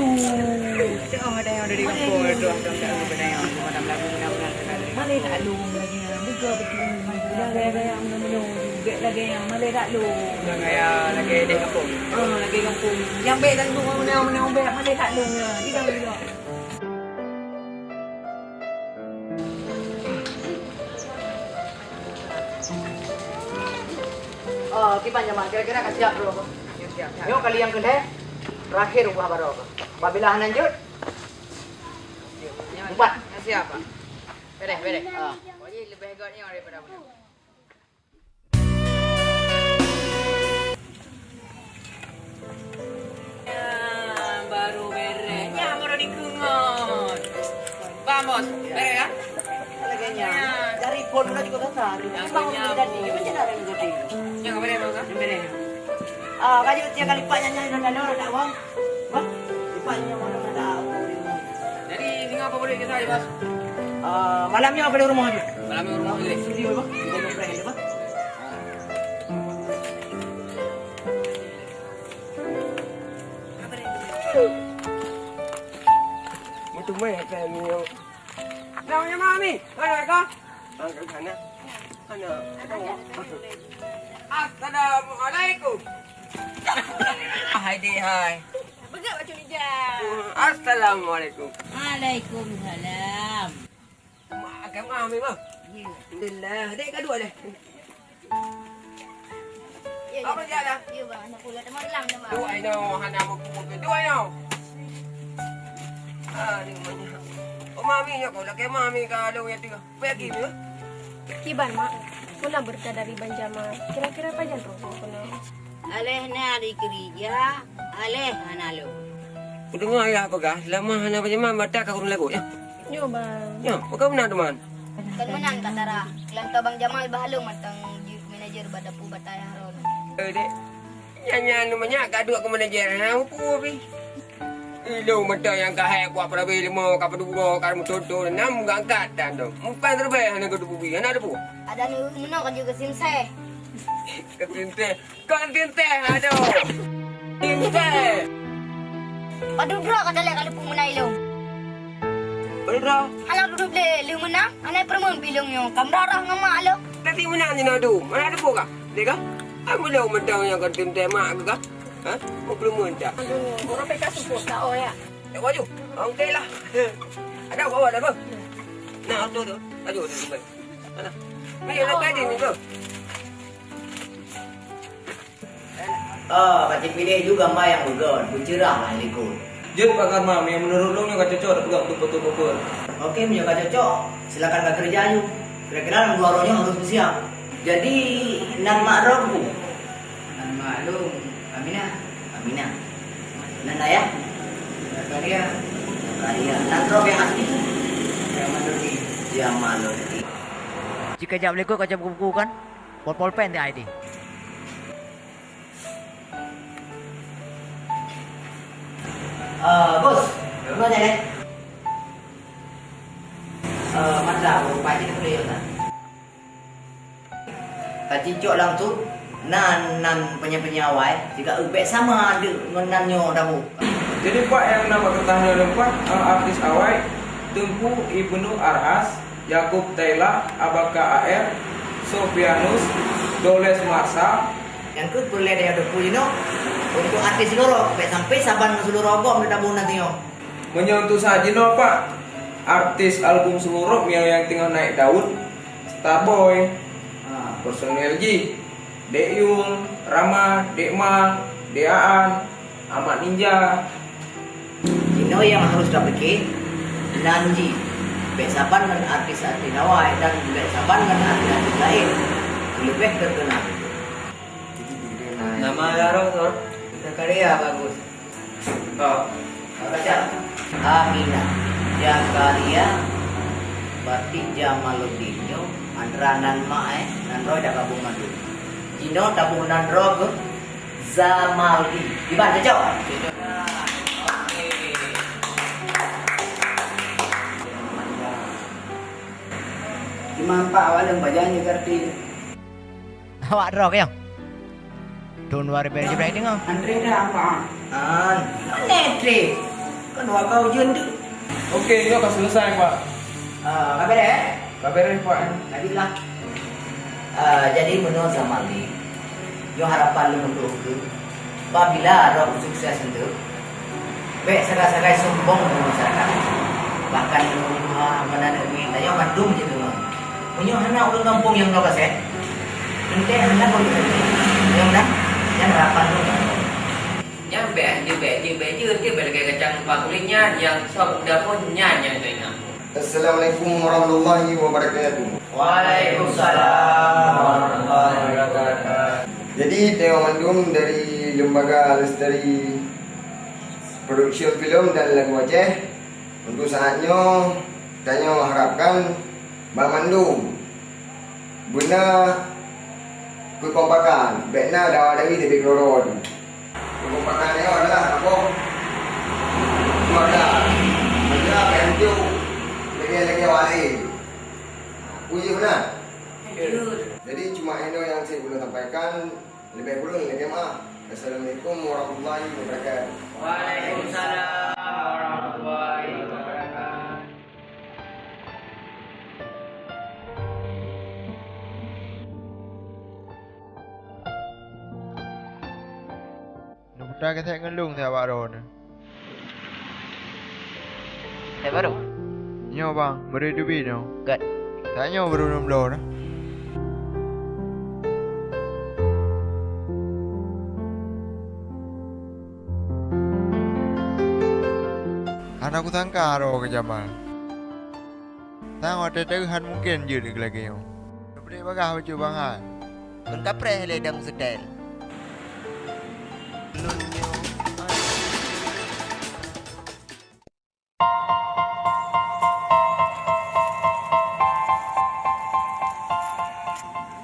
Oh, ada yang dari kampung, ada yang dari kampung, ada yang macam lagu, mudah-mudahan. Malèe that lôn lagèe nyan, beugöt bacut. Gaya-gaya meunoe-meunoe, gèt lagèe nyan, malèe that lôn. Gaya lagèe deh kampung. Ah, lagèe kampung. Nyang bèk dan tu meunoe-meunoe bèk, malèe that lôn nyan. Tidak, tidak. Oh, kiban Jamal, kira-kira ka siap, Bro? Siap, siap, siap. Nyoe kali nyang keulhèe, terakhir ubah baroe. Apabila hana jeuet, empat. Siap, Pak. Beres, beres. Ah. Pokoknya lebih gawat ni daripada apa. Ya, baru beres. Ya, baru dikeungot. Bang, Bos. Beres, ya? Lagèe nyan. Ya. Dari pon lah juga kasar. Yang punya tadi, macam mana yang tadi? Yang apa dia, Bang? Yang beres. Ah, kayu tiap kali pak nyanyi dan lalu ada uang. Wah, lipat nyoe malam ada apa? Jadi, singoh apa boleh kita, Bos? Ah, malam nyoe ka di rumoh jih. Malam nyoe rumoh jih. Studio, Bos. Kita ke prank, Bos. Mau tu main apa ni? Dah punya mami, mana kau? Ah, kat sana. Mana? Assalamualaikum. Hai, dek, hai. Peugah bacut ija. Assalamualaikum. Waalaikumsalam. Mak, agama, Mami, mah? Ya. Alhamdulillah. Dek, ka duek deh. Ya, apa ya. Jalan? Ya, bang. Anak pula teman lam dah, bang. Duek ino, hana buku-buku. Duek ino. Aduh, banyak. Oh, Mami, ya, kau lagi Mami ka ada yang tiga. Pergi, ya. Kiban, Mak? Meunan beurita dari Ban Jamal. Kira-kira pajan roh keunoe? Aléh na dikeurija, aléh hana lôn. Kudeungoe ayah peugah, seulama hana Ban Jamal, mata ka ureueng lagot, ya? Nyoe, Bang. Nyoe, peugah meunan teuma. Kon meunan, Kak Sarah. Lam ka Bang Jamal bah lôn mantong jeuet manajer bak dapu batai Harun. Eh, dek. Nyan, nyan, nyan, ka duek keu manajer, hana mupu pih. Ilôn mantong nyang ka hék buat peurabé leumo, ka peuduroe, ka meutuntun, na meuangkat dan tu. Mupan teubèe hana geuteupeue, hana teupeue. Adak ni meunoe ka jeuet keu simseh. Keu simseh. Kon teuntèe, adoe. Teuntèe. Padub droe ka talèe ka lheueh peue meunan ilôn. Padub droe? Hana duduk lé, lheueh meunan, hana peurumoh bilong nyoe. Ka meurah-rah ngon mak lôn. Tapi meunan jinoe dum, mana teupeue kah? Deh kah? Ai meulôn mantong nyang kon teuntèe mak kah? Ha? Mau peurumoh dah. Aduh, orang peka support tak oh ya. Tak baju. Okey lah. Ada bawa dah, bang. Nah, tu tu. Aduh, tu tu. Mana? Ni ada tadi ni, bang. Ah, ka piléh ju gamba nyang beugöt, beuceurah lah likot. Jeuet Pak Karma, meunurot lôn nyoe ka cocok tapeugah untuk foto cover. Oke, meunyoe ka cocok, silakan ka keureuja ju. Kira-kira lam dua uroe nyoe harôh beusiap. Jadi, nan mak droe peue? Nan mak lôn, Aminah. Aminah. Nan ayah? Zakaria. Zakaria. Nan droe nyang asli? Jamaludin. Jamaludin. Jika jak likot ka jak buku-buku kan? Pol-pol pen di I D. Eh, Gus, rumah saya, kan? Eh, mantap, rupa kita boleh ya, kan? Ka cicok langsung, nan, nan penya-penya awai, jika ubek sama ada dengan nan nyoe dah bu. Jadi, Pak, nyang na bak keureutah nyoe lom, Pak, eh, artis awai, Teungku Ibnu Arhas, Yakub Taylor, Abaka A R, Sofianus, Doles Marsa. Nyang keuh peureulée daya teupeu jinoe untuk artis Seulurok, bèk sampai saban ngon Seulurok gob meutabong na singoh. Meunyoe untuk saat jinoe, Pak, artis album Seulurok nyang, nyang teungoh naik daun, Starboy. Ha, personel jih, Dek Yung, Rama, Dek Ma, Dek Aan, Ahmad Ninja. Jinoe nyang harôh tapiké nan jih, bèk saban ngon artis-artis awai dan bèk saban ngon artis-artis laén, leubeh terkenal. Nama Raro, Sor? Zakaria bagus. Oh. Baca. Aminah. Zakaria. Berarti Jamaluddin nyoe, Andra nan mak, eh, nan droe dak gabong mandum. Jinoe taboh nan droe keu Zamaldi. Iban cocok? Cocok. Oke. Gimana Pak, awak lôn pajan je berarti? Awak droe keuh. Thôn dua ribu tujuh belas deungoe. Andre dah, Pak. An, Andre. Kan awak kau ujeuen tu. Oke, nyoe ka selesai, Pak. Ah, ka beres, eh? Ka beres, Pak. Lanjutlah. Ah, jadi meunurot Zamaldi, nyoe harapan lôn untuk keu, apabila droe sukses untuk, bèk sagai-sagai sombong keu masyarakat. Bahkan meunurot tuha, meunan nyoe, tanyoe mandum jeuet deungoe. Meunyoe hana ureueng gampông nyang droe gasét, teuntèe hana kon. Nyoe meunan, nyan harapan lôn. Nyan bèk, jeuet bèk, jeuet bèk, jeuet, jeuet bèk lagèe kacang lupa kulit nyan, nyang sob muda pun nyan nyang teuingat. Assalamualaikum warahmatullahi wabarakatuh. Waalaikumsalam warahmatullahi wabarakatuh. Jadi, tanyoe mandum dari Lembaga Lestari Production Film dan Lagu Aceh, untuk saat nyoe, tanyoe harapkan banmandum beuna keukompakan, bèk na dawa-dawi leubeh keudroe-droe. Keukompakan nyoe adalah saboh keuluwarga. Meunyoe bèk hanco lagèe-lagèe awak laén. Peue jih meunan? Jadi, cuma inoe nyang seb ulôn sampaikan, leubeh kureueng lagèe meu'ah. Assalamualaikum warahmatullahi wabarakatuh. Waalaikumsalam warahmatullahi wabarakatuh. Neuputa keusék ngon lôn siat bak droeneuh. Hai baru. Nyoe bang, bri teubi nyoe. Gat. Tanyoe baru lôn bloe dah. Hana kusangka droe keu Jamal. Sang watèe teuh han mungken jeuet lagèe nyoe. Neupeudeh bagah bacut bang hai. Lôn kapreh lé dang seutèl.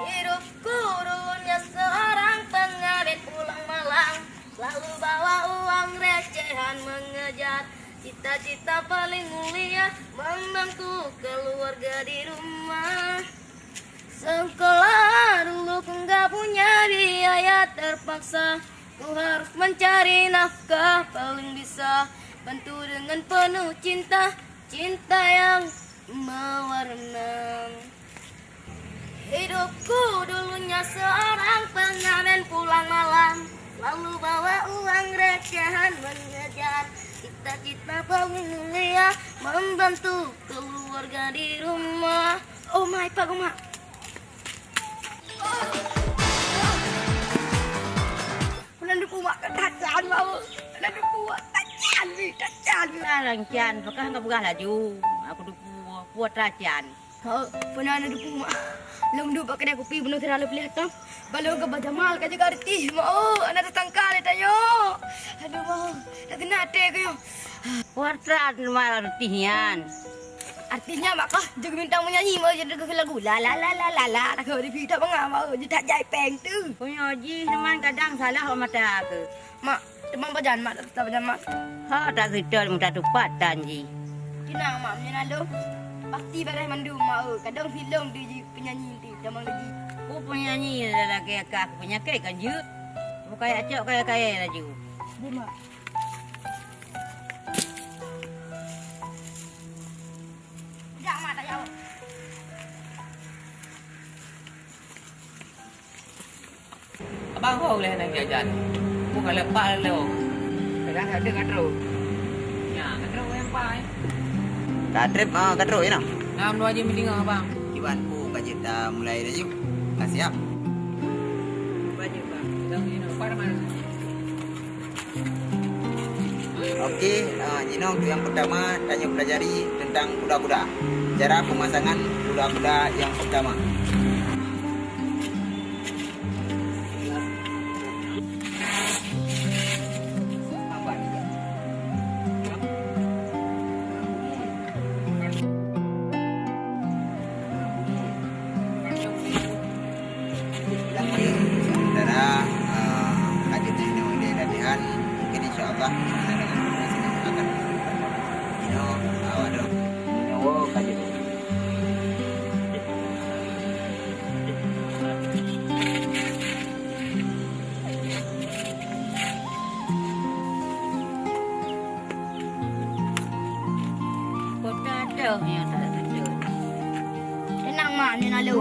Hidupku dulunya seorang pengamen pulang malam, selalu bawa uang recehan mengejar cita-cita paling mulia, membantu keluarga di rumah. Sekolah dulu ku nggak punya biaya, terpaksa ku harus mencari nafkah, paling bisa bantu dengan penuh cinta, cinta yang mewarna. Hidupku dulunya seorang pengamen pulang malam, selalu bawa uang recehan mengejar cita-cita paling mulia, membantu keluarga di rumah. Oh my, Pak Guma. Meunan duku mak ka tacan bau. Meunan duku mak tacan, bi tacan. Tacan, pakon ka peugah laju. Aku duku, puat tacan. Ho, peue na duku mak. Lôn duek bak keudè kupi bunoe sira lôn piléh tom. Balo geuba Jamal ka jaga artis, mak, oh, hana teusangka lé tanyoe. Aduh, mak, dak keuneuk até keuh nyoe. Putra teuma artis nyan. Artis nyan mak kah, jeuet bintang penyanyi, mak, jeuet lagu la la la la la la, lagu di pita bangai, mak, jeuet that jai péng tu. Punyo jih teuma kadang salah awak mata keuh. Mak, teuma pajan, mak, tak pajan, mak. Ha, tak seutôt meuta tupat tan jih. Tenang, mak, meunyoe na lôn, pasti beureh mandum, mak, oh, kadang filem tu jih penyanyi tu, teuma lagi. Oh, penyanyi lagèe kah, penyakit kan jeuet. Bukai acok kaya-kaya laju. Di, mak. Jak, mak, tak jauh. Bang, ho lé nang jajan. Ku ka lepak lé. Kadang ada ka trok. Ya, ka trok yang pai. Ka trok, ah, ka trok, ya, nah? Ngam dua jam tinggal, Bang. Kiban ku ka jeuet ta mulai laju. Ka siap? Dua jam, Bang. Sedang ini, Bang. Pada mana? Oke, ah, jinoe untuk yang pertama, tanyoe pelajari tentang kuda-kuda. Cara pemasangan kuda-kuda yang pertama. Oke, sementara, eh, lanjut dari nyoe latihan, mungkin insya Allah, dengan proses ini akan, you know, awak dong. Nyoe lanjut. Kota deuh nyang tak teuntèe. Tenang, Mak, ni lalu.